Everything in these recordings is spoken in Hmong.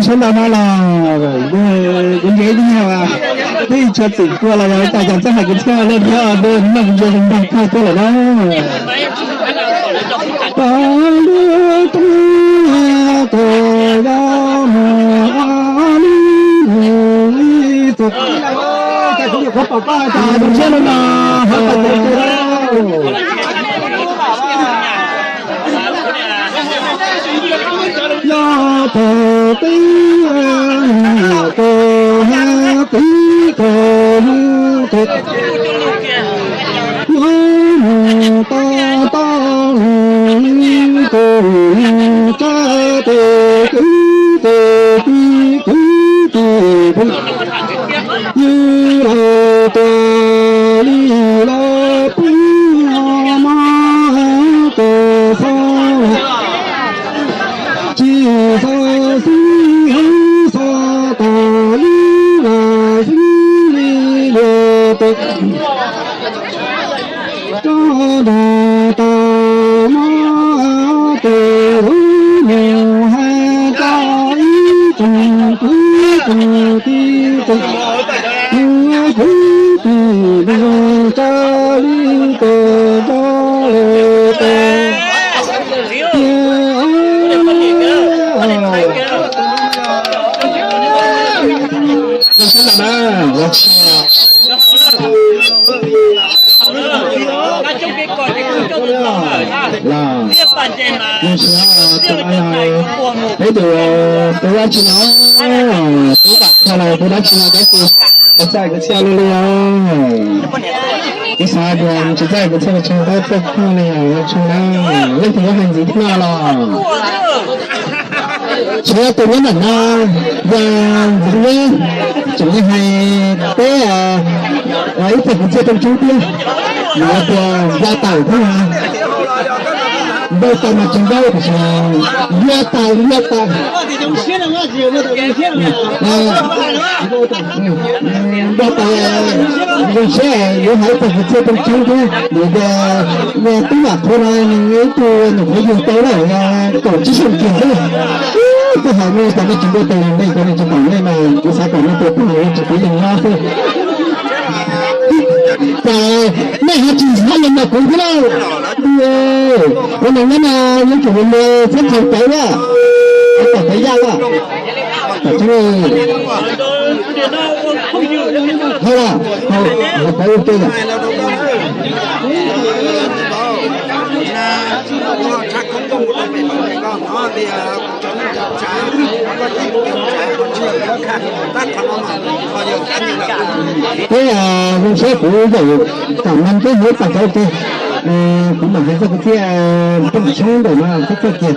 Sawv daws no los kuv nce ib tug nyiag, twb tsis txwm kua los yog cas, cas txawj hais kwv txhiaj lej thiab, noj kuv ntsia zoo nraug kawg thiab lawm na. Yog thaum tib ko ha tib ko lub ko, yuav mus tau tau li ko, tsab tes kwv tes kwv kwv tes phooj ywg los tuag li los peb mab tes xo tsis xo xwb, xo tas li los xwb li los tes rau ntawm tas mab tes lub mus hais rau ib tsoom kwv tsoom tij tsoom kwv tij tsoom tij zoo tas li tes rau tes tiag. Peb tus tub dab tsi no, tub Vam Khoj los tub dab tsi no tab sis tsis txawj kwv txhiaj li li os. Kuv xav tias tsis txawj kwv txhiaj tshee tab txawj koj li os, tshee na. Leej twg muab hais ntxiv thiab no los? Tshuav tus nyob ntawm no, yog ntxoov neb tseem hais peb ib txoj kwv txhiaj rooj tshoob thiab, nws tias npau taws thiab, npau taws mas tsis npau tiam sis npau taws, npau taws. Npau taws, zoo siab yuav hais ib txoj kwv txhiaj rooj tshoob thiab, nws tias tub Vam Khoj no nws ib tug nyuam qhuav yug tau lawm kaum tsib xyoos kiag xwb. Twb hais nej tas nej tsis npau taws nej, nej tsis pom nej mas kuv xav kom nej npau taws, tsis pom nej nyob xwb. Cas nej ho tsis ntxhov los mas kuv thiab lauj. Ua no nyob no yuav tsum mus txhab thaum tawv na, thaum tawv yaj na. Ho la, ho tawv ua ke na. Peb zoo siab kuv zaum kam mas peb yuav tag cov ua ke, kuv mam hais txog kuv thiaj peb tshoob ntawm no peb txog kiag.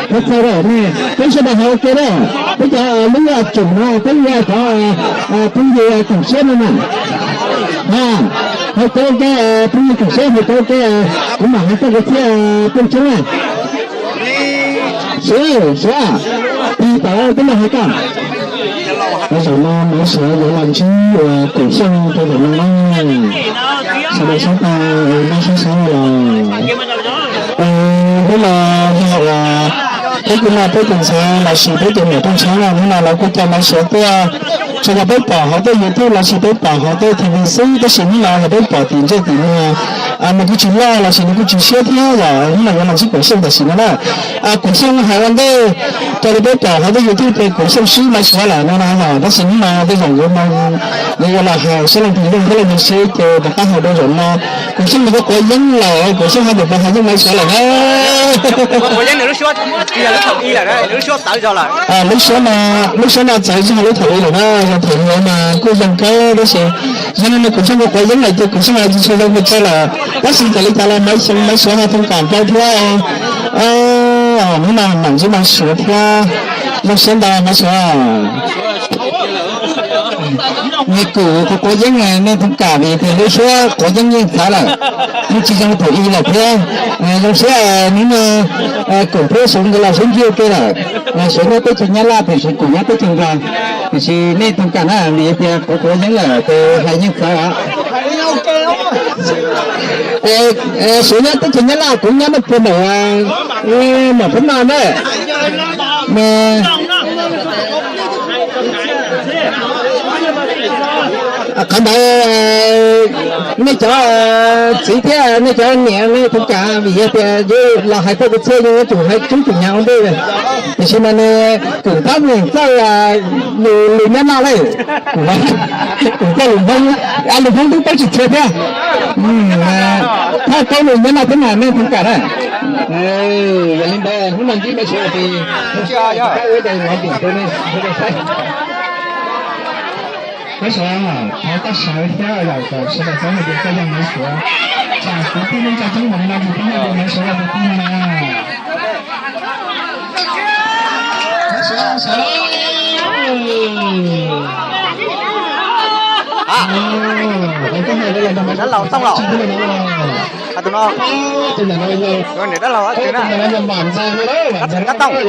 Peb txog lawm ne, peb sawv daws hais ua ke na, peb cov lub tsoom no peb yuav cov phooj ywg koom siab no na. Ha, hais tau ua ke, phooj ywg koom siab hais tau ua ke, kuv mam hais txog kuv thiaj peb tshoob na. Suav, Suav, tig tawm peb los hais koj. Zaum no Maiv Suav yuav los ntsib Koom Xyooj rau zaum no na. Sawv daws sab tau noj sab sab los. Hnub no yog peb kuj noj peb tus ntxhais los sis peb tus niam Tooj Tshab no, hnub no lawv kuj coj Maiv Suav tuaj, tsuas yog peb pom hauv tej YouTube los sis peb pom hauv tej T V xwb, tab sis hnub no yog peb pom tim ntsej tim muag. Nws kuj tsis loj los sis nws kuj tsis siab thiab yom, hnub no yuav los ntsib Koom Xyooj tam sim no na. Koom Xyooj hais ua ntej, raws li peb pom hauv tej YouTube ces Koom Xyooj swb Maiv Suav lawm no na yom, tab sis hnub no tej zaum yuav, yuav los hais sab leej twg yeej thiab leej twg swb ces rov qab hais rau zaum no. Koom Xyooj nws kuj quav yeeb lawm, Koom Xyooj hais tias puas hais yeej Maiv Suav lawm na. Quav yeeb nws lub suab, nws lub thaum ib lawm, nws lub suab txawv zog lawm. Lub suab no, lub suab no txawv zog lub thaum ib lawm na, yog thaum ib mas kuj zoo kawg tab sis yog no Koom Xyooj kuj quav yeeb lawm ces Koom Xyooj tsis tshua zoo pes tsawg lawm, tab sis txawm li cas los Maiv Xyooj, Maiv Suav ho thooj kam rau thiab. Hnub no mam ntsib Maiv Suav thiab, zoo siab ntau Maiv Suav. Nws kuj quav quav yeeb, nej thooj kam vim tias lub suab quav yeeb yeej txawv lawm, yeej tsis zoo thaum ib lawm thiab. Zoo siab hnub no Koom thiab Suav nkawd los sib ntsib ua ke lawm. Suav nyob teb chaws Nyab Laj tiam sis Koom nyob teb chaws Nplog, tiam sis nej thooj kam na vim tias quav quav yeeb lawm ces hais yeej txawv os. Suav nyob teb chaws Nyab Laj, Koom nyob Naj Phu ntawm, ntawm Phab Noj na. Qhov ntawd nej cov txiv thiab nej cov niam nej thooj kam vim yog tias yuav los hais txog kuv txhiaj yeej yuav tsum hais coob tsum hnyav ua ntej, tiam sis mas nws Koom tab meem txawj lus Nyab Laj lawm, Koom txawj lus Hmoob, lus Hmoob twb paub tsis tshua thiab. Thaj kaub lus Nyab Laj thiab mas nej thooj kam na. Yog li ntawd hnub no ntsib Maiv Suav ces Maiv Suav, thov koj sawv thiab yom, kom sawv daws paub hais tias koj yog Maiv Suav. Tsam kwv tij neej tsa coob npaum li no tsis paub hais tias Maiv Suav yog tus twg no na. Dab laug Tooj los? Tus no, tus niam dab laug Tswv na. Dab Tooj.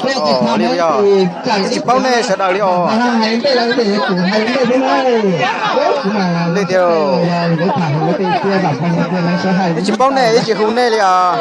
Li yog tsis paub nej sawv daws li os. Li tias tsis paub nej ib tsis hu nej li os.